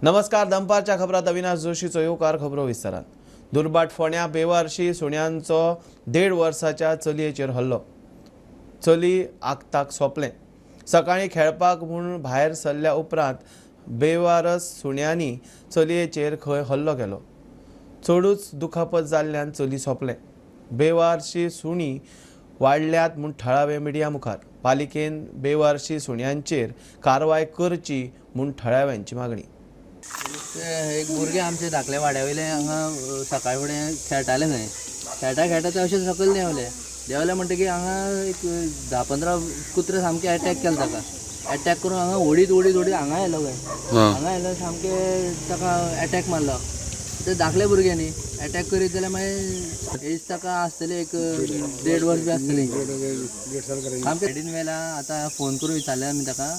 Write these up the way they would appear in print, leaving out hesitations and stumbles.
नमस्कार, दनपारच्या खबरात अविनाश जोशीचो येवकार. खबरो विस्तारान. दुर्बाट फोंड्या बेवारशी सुण्यांचो 1.5 वर्साच्या चलयेचेर हल्लो. चली आक्ताक सोंपलें. सकाळीं खेळपाक म्हूण भायर सरल्या उपरांत बेवारस सुण्यांनी चलयेचेर खंय हल्लो केलो. चडूच दुखापत जाल्ल्यान चली सोंपलें. बेवारशी सुणी वाडल्यात म्हूण थळावे मिडिया मुखार. पालिकेन बेवारशी सुण्यांचेर कारवाय करची म्हूण थळाव्यांची मागणी. ते एक भुरगे आमचे धाकले वाड्या वयले हांगा सकाळ फुडें खेळटाले खंय. खेळटा खेळटा ते अशें सकयल देंवले. देंवले म्हणटकीर हांगा एक 10-15 कुत्रे सामके एटॅक केले ताका. एटॅक करून हांगा ओडीत ओडीत ओडीत हांगा आयलो खंय. हांगा आयलो, सामके ताका एटॅक मारलो. ते धाकले भुरगे न्ही, एटॅक करीत जाल्यार मागीर एज ताका आसतली एक 1.5 वर्स बी आसतली. सामकें सायडीन व्हेला. आतां फोन करून विचारले आमी ताका.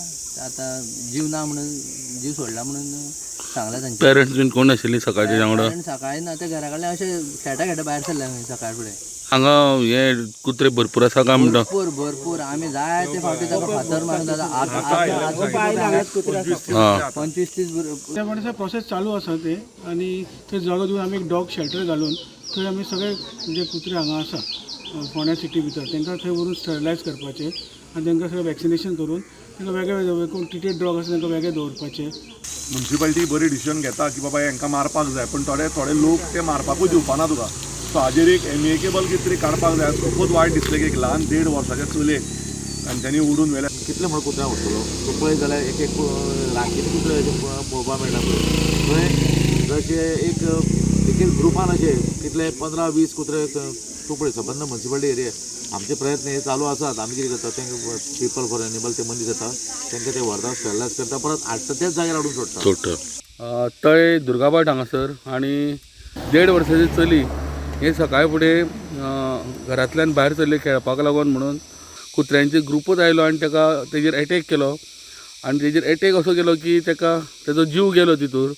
आतां जीव ना म्हणून, जीव सोडला म्हणून सांगला तांचे. पेरंट्स बीन कोण आशिल्ली सकाळच्या वांगडा? कारण सकाळी ना, ते घरा कडल्यान अशें खेळटा खेळटा भायर सरले आमी सकाळ फुडें. हांगा हे कुत्रे भरपूर आसा काय म्हणटा? भरपूर भरपूर. आमी जायते फावटी ताका फातर मारून दादा. 25-30. त्या प्रमाणे प्रोसेस चालू आसा ते आनी थंय जागो दिवन आमी एक डॉग शेल्टर घालून थंय आमी सगळे जे कुत्रे हांगा आसा फोंड्या सिटी भितर, तांकां थंय व्हरून स्टरलायज करपाचें आनी तांकां सगळें वॅक्सिनेशन करून तांकां वेगळे वेगळे, कोण ट्रिटेड डॉग आसा तांकां वेगळे दवरपाचें. म्युन्सिपालिटी बरी डिसिजन घेता की बाबा हांकां मारपाक जाय, पूण थोडे थोडे लोक ते मारपाकूय दिवपाना तुका. सो हाजेर एक एमिकेबल कितें तरी काडपाक जाय. खूबच वायट दिसलें की एक ल्हान 1.5 वर्साच्या चलयेक तांच्यांनी ओडून व्हेलें. कितले म्हण कुत्र्यांक व्हरतलो तूं? पळयत जाल्यार एक एक रांकीनी कुत्रे अशे पळोवपाक मेळटा. पळय थंय जशे एक एक एक ग्रुपान अशे कितले 15-20 कुत्रे. तूं पळय, सबंद म्युन्सिपालिटी एरिया आमचे प्रयत्न हे चालू आसात. आमी कितें करता, तांकां पिपल फॉर एनिमल ते मनीस येता, तांकां ते व्हरता, स्टरलायज करता, परत हाडटा, त्याच जाग्यार हाडून सोडटा. सोडटा. तळें दुर्गाभाट हांगासर आनी 1.5 वर्साची चली हे सकाळ फुडें घरांतल्यान भायर सरली खेळपाक लागून म्हणून कुत्र्यांचे ग्रुपूच आयलो आनी ताका तेजेर एटॅक केलो. आनी तेजेर एटॅक असो केलो की ताका तेजो जीव गेलो तितूर.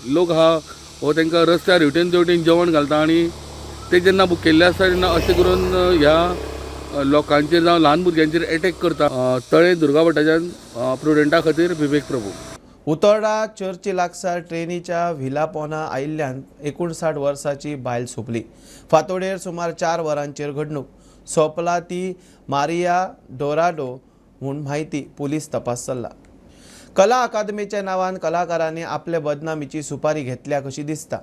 लोक आहा हो तांकां रस्त्यार हेवटेन तेवटेन जेवण घालता आनी ते जेन्ना भुकेल्ले आसता तेन्ना अशें करून ह्या लोकांचेर जावं ल्हान भुरग्यांचेर एटॅक करता. तळें दुर्गाभटाच्यान प्रुडंटा खातीर विवेक प्रभू. उतोर्डा चर्ची लागसार ट्रेनीच्या व्हिलापोना आयिल्ल्यान 59 वर्साची बायल सोंपली. फांतोडेर सुमार 4 वरांचेर घडणूक. सोंपला ती मारिया डोराडो म्हूण म्हायती. पुलीस तपास चल्ला. कला अकादमीच्या नांवान कलाकारांनी आपले बदनामीची सुपारी घेतल्या कशी दिसता.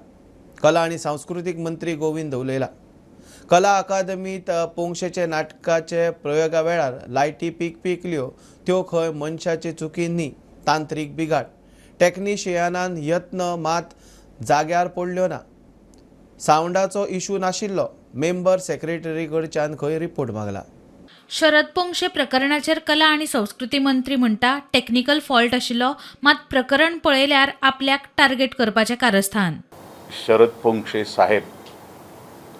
कला आनी सांस्कृतीक मंत्री गोविंद उलयला. कला अकादमीत पोंगशेचे नाटकाचे प्रयोगा वेळार लायटी पिकपिकल्यो त्यो खंय मनशाचे चुकी न्ही, तांत्रीक बिघाड. टॅक्निशियनान यत्न मात जाग्यार पडल्यो ना. सावंडाचो इशू नाशिल्लो. मेंबर सेक्रेटरी कडच्यान खंय रिपोर्ट मागला. शरद पोंगशे प्रकरणाचेर कला आनी संस्कृती मंत्री म्हणटा, टेक्निकल फॉल्ट आशिल्लो, मात प्रकरण पळयल्यार आपल्याक टार्गेट करपाचें कारस्थान. शरद पोंक्षे साहेब,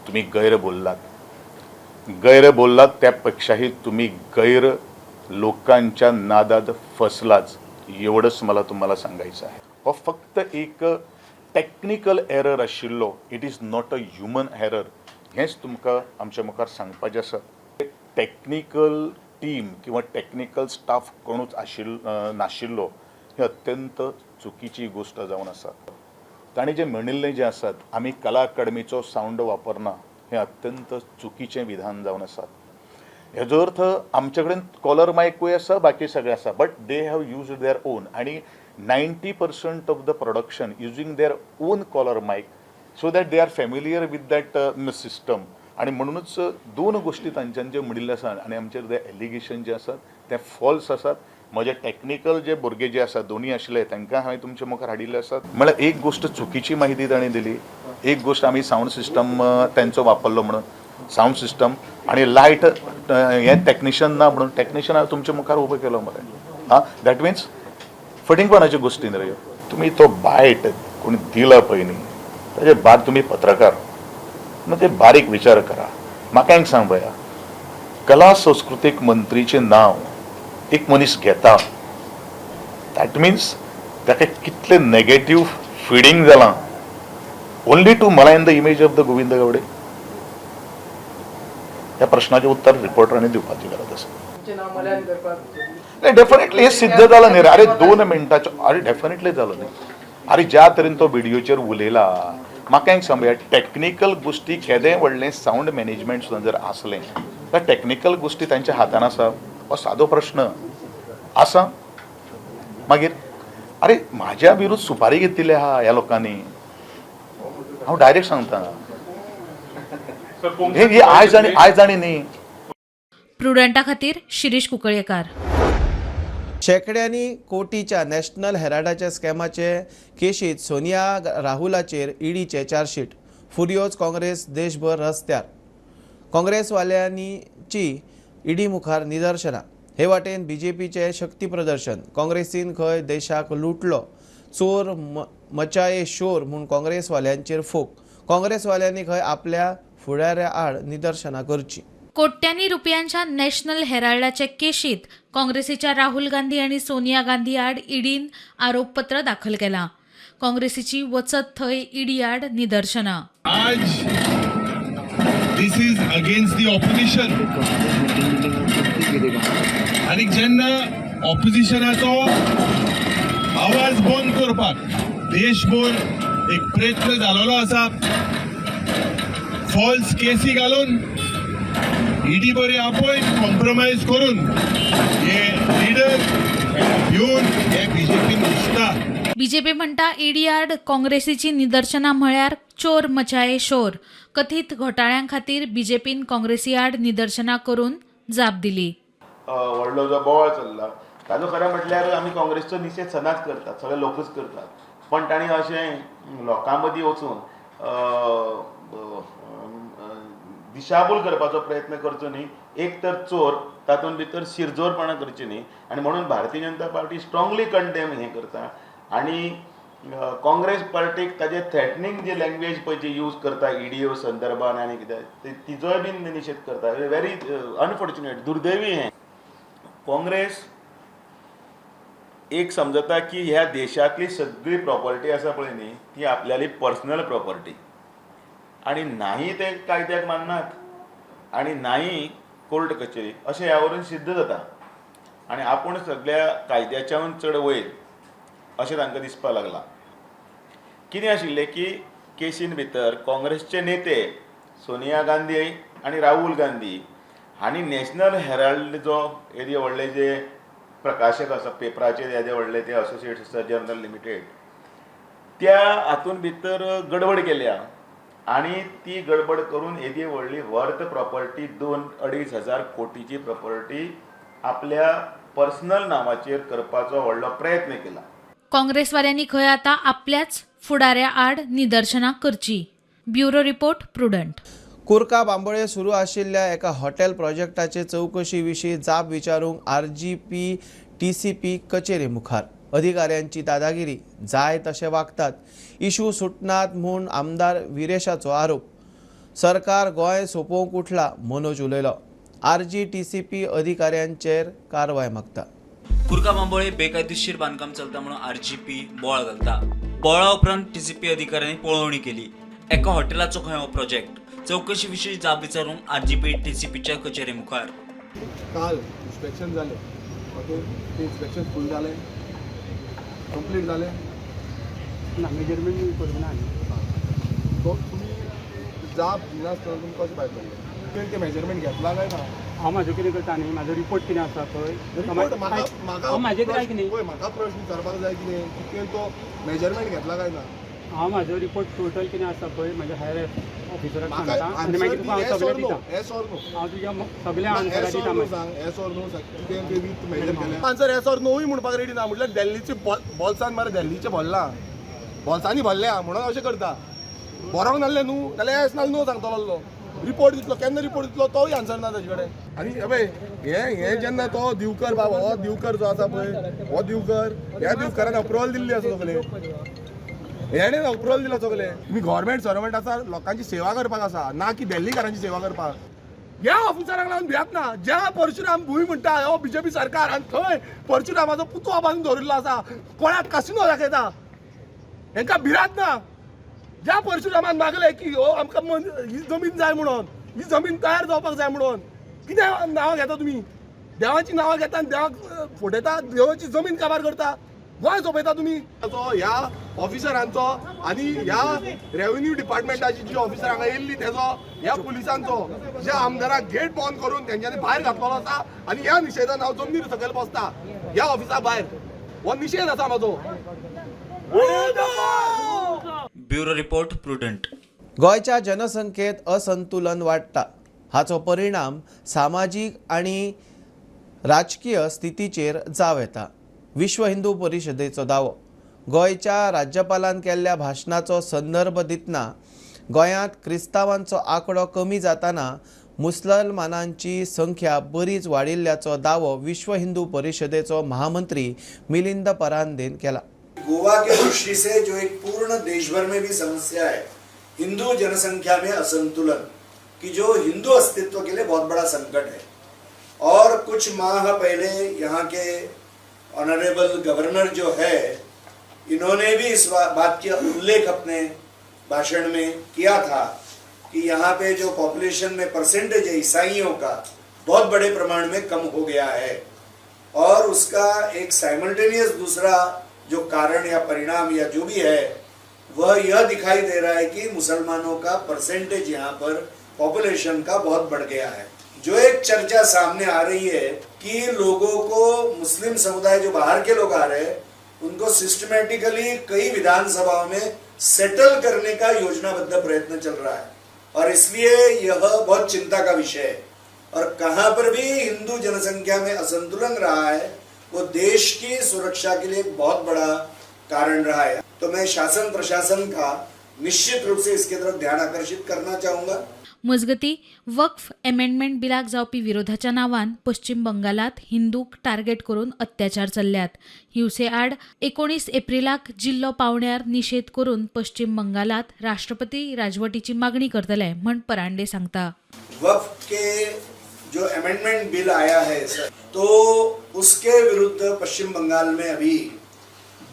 तुम्ही गैर बोललात. गैर बोललात त्यापेक्षाही तुम्ही गैर लोकांच्या नादात फसलाच, एवढंच मला तुम्हाला सांगायचं आहे. हो फक्त एक टॅक्निकल एरर आशिल्लो, it is not a human error, हेंच तुमकां आमच्या मुखार सांगपाचें आसा. टॅक्निकल टीम किंवा टॅक्निकल स्टाफ कोणूच नाशिल्लो ही अत्यंत चुकीची गोश्ट जावन आसा. ताणें जें म्हणिल्लें जें आसात, आमी कला अकादमीचो सावंड वापरना, हें अत्यंत चुकीचें विधान जावन आसा. हेजो अर्थ आमचे कडेन कॉलर मायकूय आसा, बाकी सगळें आसा, but they have used their own आनी 90% of the production using their own collar mic so that they are familiar with that system. आनी म्हणूनच दोन गोश्टी तांच्यानी ज्यो म्हणिल्ल्यो आसा आनी आमचेर जे एलिगेशन जे आसात ते फॉल्स आसात. म्हजे टॅक्निकल जे भुरगे जे आसात, दोनूय आशिल्ले, तांकां हांवें तुमच्या मुखार हाडिल्ले आसात. म्हळ्यार एक गोश्ट चुकीची माहिती ताणें दिली. एक गोश्ट आमी सावंड सिस्टम तेंचो वापरलो म्हणून, सावंड सिस्टम आनी लायट हे टॅक्निशियन ना म्हणून. टॅक्निशियन हांवें तुमच्या मुखार उबो केलो मरे. आं, that means फटींगपणाच्यो गोश्टी न्ही रे ह्यो. तुमी तो बायट कोणी दिला पळय न्ही, ताजे बाद तुमी पत्रकार, मग ते बारीक विचार करा. म्हाका एक सांग पळया, कला संस्कृतीक मंत्रीचें नांव एक मनीस घेता, that means ताका कितलें नेगेटीव फिडींग जालां only to malign the image of the Govind Gawade. ह्या प्रश्नाचें उत्तर रिपोर्टरांनी दिवपाची गरज आसा. नाही, डेफिनेटली हे सिद्ध जालां न्ही रे. अरे, 2 मिनटाचो, अरे डेफिनेटली जालो न्ही. अरे ज्या तरेन तो व्हिडियोचेर उलयला, म्हाका एक सांगया, टॅक्निकल गोश्टी केदें व्हडलें सावंड मॅनेजमेंट सुद्दां जर आसलें तर टॅक्निकल गोश्टी तांच्या हातान आसा हो सादो प्रश्न आसा. मागीर अरे म्हाज्या विरुद्ध सुपारी घेतिल्ली आहा ह्या लोकांनी, हांव डायरेक्ट सांगता. हे हे आयज आनी आयज आनी न्ही. प्रुडंटा खातीर शिरीष कुंकळयेंकार. शेंकड्यांनी कोटीच्या नॅशनल हेराल्डाच्या स्कॅमाचे केशीत सोनिया राहुलाचेर ईडीचे चार्जशीट. फुर्योज काँग्रेस देशभर रस्त्यार. काँग्रेसवाल्यांची ईडी मुखार निदर्शनां. हे वाटेन बीजेपीचें शक्ती प्रदर्शन. काँग्रेसीन खंय देशाक लुटलो, चोर मचाये शोर म्हूण काँग्रेसवाल्यांचेर फोग. काँग्रेसवाल्यांनी खंय आपल्या फुडाऱ्या आड निदर्शनां करचीं. कोट्यांनी रुपयांच्या नॅशनल हेराल्डाचे केशीत काँग्रेसीच्या राहुल गांधी आनी सोनिया गांधी आड ईडीन आरोपपत्र दाखल केलां. काँग्रेसीची वचत थंय ईडी आड निदर्शनां. आज this is against the opposition आनी जेन्ना ऑपोजिशनाचो आवाज बंद करपाक देशभर एक प्रयत्न जालोलो आसा, फॉल्स केसी घालून, ईडी बरी आपय कॉम्प्रोमायज करून हे लिडर घेवन हे बीजेपीन घुसता. बीजेपी म्हणटा, ईडी आड काँग्रेसीची निदर्शनां म्हळ्यार चोर मचाये शोर. कथीत घोटाळ्यां खातीर बीजेपीन काँग्रेसी आड निदर्शनां करून जाप दिली. व्हडलो जो बोवाळ चल्ला ताजो खरें म्हटल्यार आमी काँग्रेसचो निशेध सदांच करतात, सगळे लोकूच करतात, पण तांणी अशें लोकां मदीं वचून दिशाभूल करपाचो प्रयत्न करचो न्ही. एक तर चोर, तातूंत भितर शिरजोरपणां करची न्ही. आनी म्हणून Bharatiya Janata party strongly condemn हें करता आनी काँग्रेस पार्टीक ताजे थ्रेटनींग जे लँग्वेज पळय जी यूज करता ईडीओ संदर्भान आनी कितें, तिजोय बीन निशेध करता. व्हेरी अनफॉर्च्युनेट, दुर्दैवी हें. काँग्रेस एक समजता की ह्या देशांतली सगळी प्रॉपर्टी आसा पळय न्ही, ती आपल्याली पर्सनल प्रॉपर्टी आनी नाही ते कायद्याक माननात आनी नाही कोर्ट कचेरी, अशें ह्या वरून सिद्ध जाता आनी आपूण सगळ्या कायद्याच्याहून चड वयर अशें तांकां दिसपाक लागलां. कितें आशिल्लें की केसीन भितर काँग्रेसचे नेते सोनिया गांधी आनी राहुल गांधी हांणी नॅशनल हेराल्ड जो येदे व्हडले जे प्रकाशक आसा पेपराचे, येदे व्हडले ते असोसिएट्स आसा जर्नल लिमिटेड, त्या हातून भितर गडबड केल्या आनी ती गडबड करून येदी व्हडली वर्थ प्रॉपर्टी 2-2.5 हजार कोटीची प्रॉपर्टी आपल्या पर्सनल नांवाचेर करपाचो व्हडलो प्रयत्न केला. काँग्रेसवाल्यांनी खंय आतां आपल्याच फुडाऱ्या आड निदर्शनां करची. Bureau report, Prudent. कुर्का बांबोळे सुरू आशिल्ल्या एका हॉटेल प्रोजेक्टाचे चवकशी विशीं जाप विचारूंक आरजीपी टीसीपी कचेरे मुखार. अधिकाऱ्यांची दादागिरी, जाय तशे वागतात, इशू सुटनात म्हूण आमदार विरेशाचो आरोप. सरकार गोंय सोंपोवंक उठला, मनोज उलयलो. आरजी टीसीपी अधिकाऱ्यांचेर कारवाय मागता. कुर्का बांबोळे बेकायदेशीर बांदकाम चलता म्हणून आरजीपी बोवाळ घालता. बोवाळा उपरांत टीसीपी अधिकाऱ्यांनी पळोवणी केली. एका हॉटेलाचो खंय हो प्रोजेक्ट. चवकशी विशीं जाप विचारूंक आरजीपी टीसीपीच्या कचेरे मुखार. काल इन्स्पेक्शन जालें, ओके. ते इन्स्पेक्शन फूल जालें, कंप्लीट जालें? ना, मेजरमेंट करूंक ना आनी. सो तुमी जाप दिनासतना तुमकां कशें भायर पडलें? तुवें ते मेजरमेंट घेतला काय ना? हांव म्हाजो कितें करता न्ही, म्हाजो रिपोर्ट कितें आसा पळय. रिपोर्ट म्हाका म्हाका हांव म्हाजें कितें आयक न्ही. पळय, म्हाका प्रश्न विचारपाक जाय कितें की तुवें तो मेजरमेंट घेतला काय ना? हांव म्हाजो रिपोर्ट टोटल कितें आसा पळय म्हाज्या हायर ऑफिसराक म्हाका सांगता आनी मागीर तुका हांव सगळें दिता. येस ऑर नो. हांव तुज्या सगळ्या आन्सरां येस दिता ऑर नो मागीर. सांग, येस ऑर नो सांग. कितें ते विथ मेजर केलें? आन्सर येस ऑर नोय म्हणपाक रेडी ना. म्हटल्यार दिल्लीचे बोल्सान मरे, दिल्लीचे भरला, बोल्सांनी भरल्या म्हणून अशें करता. बरोवंक नासलें न्हू, जाल्यार येस नाल्यार नो सांगतलो. रिपोर्ट दितलो, केन्ना रिपोर्ट दितलो तोय आन्सर ना ताजे कडेन. आनी हे पळय, हे हे जेन्ना तो दिवकर बाब, हो दिवकर जो आसा पळय, हो दिवकर, ह्या दिवकरान अप्रुवल दिल्ली आसा सगळे, हेणे अप्रुवल दिला सगळे. तुमी गव्हर्मेंट सर्वंट आसा, लोकांची सेवा करपाक आसा, ना की दिल्लीकारांची सेवा करपाक. ह्या ऑफिसरांक लागून भियात ना. ज्या परशुराम भूंय म्हणटा हो बीजेपी सरकार, आनी थंय परशुरामाचो पुतळो बांदून दवरिल्लो आसा, कोणाक कासिनो दाखयता, हेंकां भिरांत ना. ज्या परशुरामान मागले की हो आमकां ही जमीन जाय म्हणून, ही जमीन तयार जावपाक जाय म्हणून, कितें नांवां घेता तुमी? देवाची नांवां घेता आनी देवाक फटयता, देवाची जमीन काबार करता. गोंय सोंपयता तुमी. ह्या ऑफिसरांचो आनी ह्या रेव्हेन्यू डिपार्टमेंटाची जी ऑफिसर हांगा येयल्ली तेजो, ह्या पुलिसांचो, ज्या आमदाराक गेट बंद करून तेंच्यांनी भायर घातलेलो आसा आनी ह्या निशेधान हांव जमनीर सकयल बसता ह्या ऑफिसा भायर. हो निशेध आसा म्हाजो. Bureau report, Prudent. गोंयच्या जनसंख्येत असंतुलन वाडटा. हाचो परिणाम सामाजीक आनी राजकीय स्थितीचेर जावं येता, विश्व हिंदू परिशदेचो दावो. गोंयच्या राज्यपालान केल्ल्या भाशणाचो संदर्भ दितना गोंयांत क्रिस्तांवांचो आंकडो कमी जाताना मुसलमानांची संख्या बरीच वाडिल्ल्याचो दावो विश्व हिंदू परिशदेचो महामंत्री मिलिंद परांदेन केला. गोवा के दृष्टि से जो एक पूर्ण देश भर में भी समस्या है, हिंदू जनसंख्या में असंतुलन, कि जो हिंदू अस्तित्व के लिए बहुत बड़ा संकट है. और कुछ माह पहले यहाँ के ऑनरेबल गवर्नर जो है, इन्होंने भी इस बात का उल्लेख अपने भाषण में किया था कि यहाँ पे जो पॉपुलेशन में परसेंटेज है ईसाइयों का, बहुत बड़े प्रमाण में कम हो गया है. और उसका एक साइमल्टेनियस दूसरा जो कारण या परिणाम या जो भी है, वह यह दिखाई दे रहा है कि मुसलमानों का परसेंटेज यहाँ पर पॉपुलेशन का बहुत बढ़ गया है. जो एक चर्चा सामने आ रही है कि लोगों को, मुस्लिम समुदाय जो बाहर के लोग आ रहे हैं, उनको सिस्टमेटिकली कई विधानसभाओं में सेटल करने का योजनाबद्ध प्रयत्न चल रहा है और इसलिए यह बहुत चिंता का विषय है. और कहाँ पर भी हिंदू जनसंख्या में असंतुलन रहा है, वो देश की सुरक्षा के लिए एक बहुत बड़ा कारण रहा है. तो मैं शासन प्रशासन का निश्चित रूप से इसके तरफ ध्यान आकर्षित करना चाहूँगा. मजगती, वक्फ एमेंडमेंट बिलाक जावपी विरोधाच्या नांवान पश्चिम बंगालात हिंदूक टार्गेट करून अत्याचार चल्ल्यात. हिंसे आड 19 एप्रिलाक जिल्लो पावण्यार निशेध करून पश्चिम बंगालात राष्ट्रपती राजवटीची मागणी करतले म्हण परांडे सांगता. वक्फ के जो अमेंडमेंट बिल आया है सर, तो उसके विरुद्ध पश्चिम बंगाल में अभी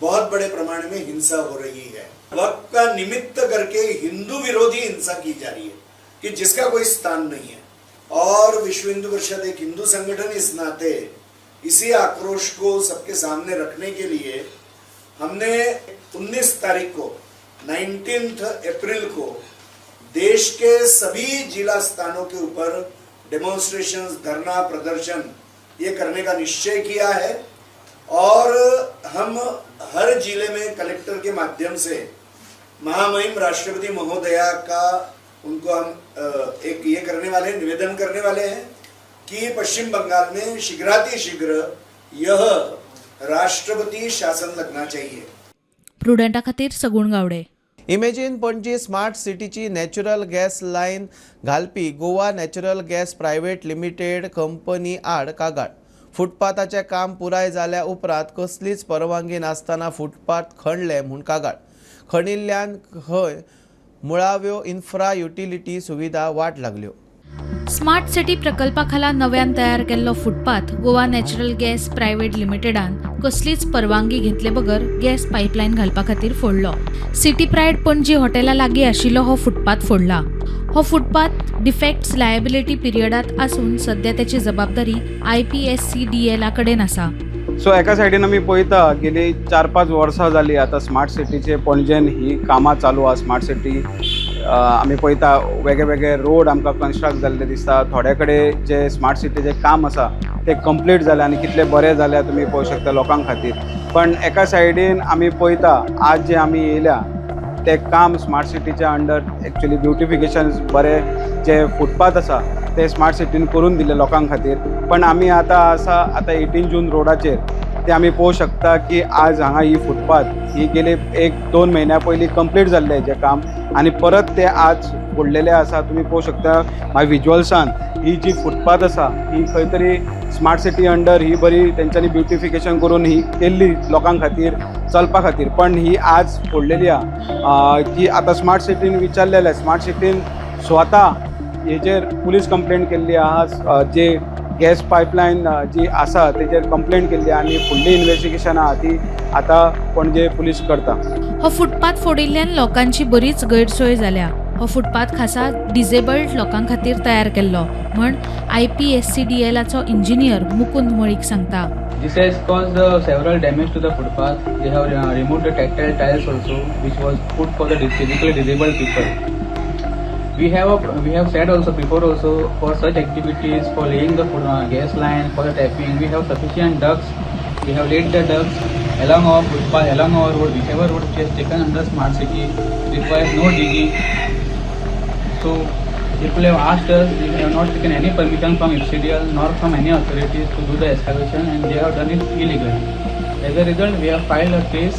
बहुत बड़े प्रमाण में हिंसा हो रही है. वक्फ का निमित्त करके हिंदू विरोधी हिंसा की जा रही है कि जिसका कोई स्थान नहीं है. और विश्व हिंदू परिषद एक हिंदू संगठन इस नाते इसी आक्रोश को सबके सामने रखने के लिए हमने 19 तारीख को, 19 अप्रैल को देश के सभी जिला स्थानों के ऊपर डेमोन्स्ट्रेशंस, धरना प्रदर्शन ये करने का निश्चय किया है. और हम हर जिले में कलेक्टर के माध्यम से महामहिम राष्ट्रपति महोदया का उनको हम एक ये करने वाले हैं, निवेदन करने वाले हैं कि पश्चिम बंगाल में शीघ्रातिशीघ्र यह राष्ट्रपति शासन लगना चाहिए. प्रुडंटा खातीर सगुण गावडे. इमेजीन पणजी स्मार्ट सिटीची नॅचरल गॅस लायन घालपी Goa natural gas private limited company आड कागाळ. फुटपाथाचें काम पुराय जाल्या उपरांत कसलीच परवानगी नासतना फुटपाथ खणले म्हूण कागाळ. खणिल्ल्यान खंय मुळाव्यो इन्फ्रा युटिलिटी सुविधा वाट लागल्यो. स्मार्ट सिटी प्रकल्पा खाला नव्यान तयार केल्लो footpath Goa natural gas private लिमिटेडान कसलीच परवानगी घेतले बगर गॅस पायपलायन घालपा खातीर फोडलो. सिटी प्रायड पणजी हॉटेला लागीं आशिल्लो हो फुटपाथ फोडला. हो फुटपाथ डिफेक्ट्स लायबिलिटी पिरियडात आसून सध्या त्याची जबाबदारी आयपीएससीडीएला कडेन आसा. सो एका सायडीन आमी पळयता, गेली 4-5 वर्सां जाली आतां स्मार्ट सिटीचे पणजेन ही कामां चालू आहा. स्मार्ट सिटी आमी पळयता, वेगळे वेगळे रोड आमकां कन्स्ट्रक्ट जाल्ले दिसता. थोडे कडेन जे स्मार्ट सिटीचें काम आसा तें कंप्लीट जालें आनी कितलें बरें जालें तुमी पळोवंक शकता लोकां खातीर. पण एका सायडीन आमी पळयता, आज जे आमी येयल्या तें काम स्मार्ट सिटीच्या अंडर एक्चुली ब्युटिफिकेशन बरें जे फुटपाथ आसा ते स्मार्ट सिटीन करून दिले लोकां खातीर. पण आमी आतां आसा आतां 18 जून रोडाचेर. ते आमी पळोवंक शकता की आज हांगा ही फुटपाथ ही गेले एक दोन म्हयन्या पयलीं कंप्लीट जाल्लें हेजें काम आनी परत ते आज फोडलेले आसा. तुमी पळोवंक शकता म्हाज्या विज्युअल्सान, ही जी फुटपाथ आसा ही खंय तरी स्मार्ट सिटी अंडर ही बरी तेंच्यांनी ब्युटिफिकेशन करून ही केल्ली लोकां खातीर चलपा खातीर, पण ही आज फोडलेली आहा की आतां स्मार्ट सिटीन विचारलें जाल्यार स्मार्ट सिटीन स्वता हेजेर पुलीस कंप्लेन केल्ली आहा. जे गॅस पायपलायन जी आसा तेजेर कंप्लेन केल्ली आनी फुडली इन्वेस्टिगेशन आहा ती आतां पणजे पुलीस करता. हो फुटपाथ फोडिल्ल्यान लोकांची बरीच गैरसोय जाल्या. हो फुटपाथ खासा डिजेबल्ड लोकां खातीर तयार केल्लो म्हण आयपीएससीडीएलाचो इंजिनियर मुकुंद मळीक सांगता. This has caused several damage to the footpath. They have removed the tactile tiles also, which was put for the physically disabled people. We have said also before also, for such activities, for laying the gas line, for the tapping, we have sufficient ducts. We have laid the ducts along our footpath, along our road, whichever road which is taken under smart city requires no digging. So people have asked us, we have not taken any permission from FCDL nor from any authorities to do the excavation, and they have done it illegally. As a result, we have filed a case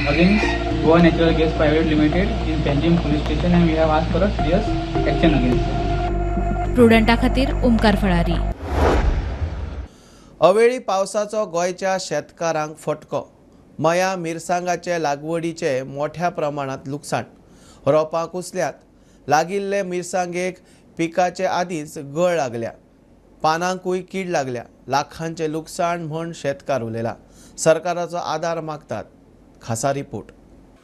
against Goa Natural Gas Private Limited in Panjim Police Station, and we have asked for a serious action against them. प्रुडंटा खातीर ओमकार फळारी. अवेळी पावसाचो गोंयच्या शेतकारांक फटको. मया मिरसांगाचे लागवडीचे मोठ्या प्रमाणात लुकसाण. रोपां कुसल्यात. लागिल्ले मिरसांगेक पिकाचे आदींच गळ लागल्या, पानांकूय कीड लागल्या. लाखांचे लुकसाण म्हण शेतकार उलयला. सरकाराचो आदार मागतात. खासा रिपोर्ट.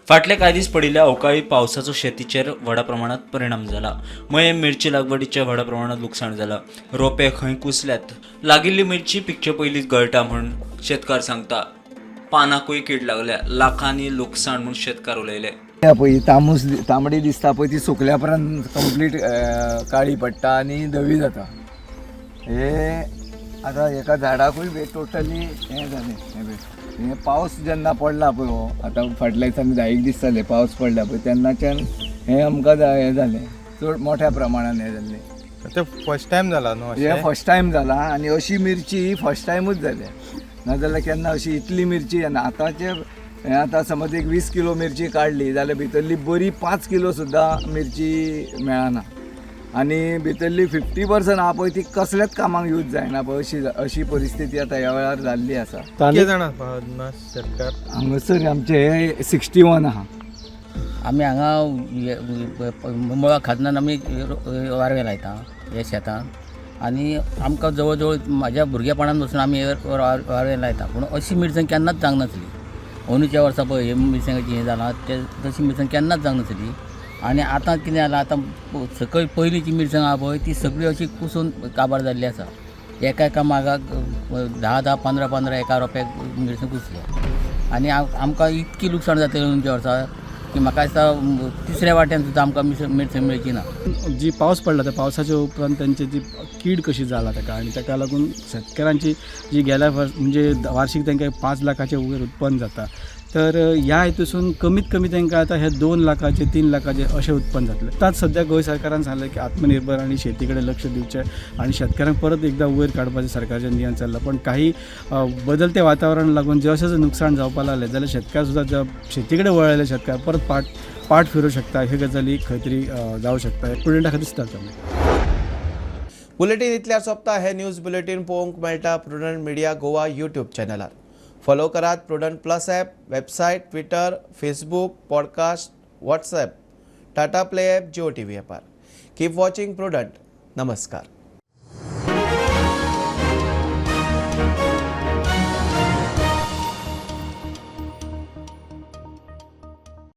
फाटले कांय दीस पडिल्ल्या अवकाळी पावसाचो शेतीचेर व्हडा प्रमाणात परिणाम जाला. मये मिरची लागवडीचें व्हडा प्रमाणात लुकसाण जाला. रोपे खंय कुसल्यात. लागिल्ली मिरची पिकचे पयलींच गळटा म्हूण शेतकार सांगता. पानाकूय कीड लागल्या. लाखांनी लुकसाण म्हूण शेतकार उलयले. पळय तामूस तांबडी दिसता पळय, ती सुकल्या उपरांत कंप्लीट काळी पडटा आनी धवी जाता. हे आतां एका झाडाकूय टोटली हें जालें. हें पावस जेन्ना पडला पळय, हो आतां फाटल्या दिसांनी 10 दीस जाले पावस पडला पळय, तेन्नाच्यान हें आमकां हें जालें, चड मोठ्या प्रमाणान हें जाल्लें. तें फर्स्ट टायम जाला न्हू? हें फर्स्ट टायम जाला आनी अशी मिरची फर्स्ट टायमूच जाल्या, नाजाल्यार केन्ना अशी इतली मिरची येना. आतांचे हें आतां समज एक 20 किलो मिरची काडली जाल्यार भितरली बरी 5 किलो सुद्दां मिरची मेळना आनी भितरली 50% आहा पळय ती कसल्याच कामाक यूज जायना पळय. अशी परिस्थिती आतां ह्या वेळार जाल्ली आसा. कितले जाणां शेतकार हांगासर आमचे हे 61 आहा. आमी हांगा मुळां खाजनान आमी वारवे लायता हे शेतान, आनी आमकां जवळ जवळ म्हाज्या भुरगेपणान पसून आमी वारवे लायता, पूण अशी मिरसांग केन्नाच जावंक नासली. अंदूच्या वर्सा पळय हे मिरसांगाची हें जालां ते तशी मिरसांग केन्नाच जावंक नासली. आनी आतां कितें जालां, आतां सकयल पयलींची मिरसांग आहा पळय ती सगळी अशी कुसून काबार जाल्ली आसा. एका एका मागाक 10 10 15 15 एका रोप्याक मिरसांग कुसल्या आनी आमकां इतकी लुकसाण जातली अंदूच्या वर्सा की म्हाका दिसता तिसऱ्या वाट्यान सुद्दां आमकां मिरसांग मेळची ना. जी पावस पडला त्या पावसाच्या उपरांत तांची जी कीड कशी जाला ताका, आनी ताका लागून शेतकारांची जी गेल्या म्हणजे वार्षिक तांकां 5 लाखाचे वयर उत्पन्न जाता, तर ह्या हितूसून कमीत कमी तांकां आतां हे 2 लाखाचे 3 लाखाचे अशें उत्पन्न जातलें. आतांच सद्या गोंय सरकारान सांगलें की आत्मनिर्भर आनी शेती कडेन लक्ष दिवचें आनी शेतकारांक परत एकदां वयर काडपाचें सरकारचें नियम चल्लां. पण काही बदलते वातावरण लागून जशें जशें नुकसाण जावपाक लागलें जाल्यार शेतकार सुद्दां शेती कडेन वळ्ळेले शेतकार परत पाट फिरूं शकता. ह्यो गजाली खंय तरी जावं शकता. प्रुडंटा खातीर दिसता. बुलेटीन इतल्यार सोंपता. हे न्यूज बुलेटीन पळोवंक मेळटा प्रुडंट मिडिया गोवा यूट्यूब चॅनलार. फॉलो करात Prudent plus app, website, Twitter, Facebook, podcast, WhatsApp, Tata play app, Jio TV ॲपार. Keep watching prudent. नमस्कार.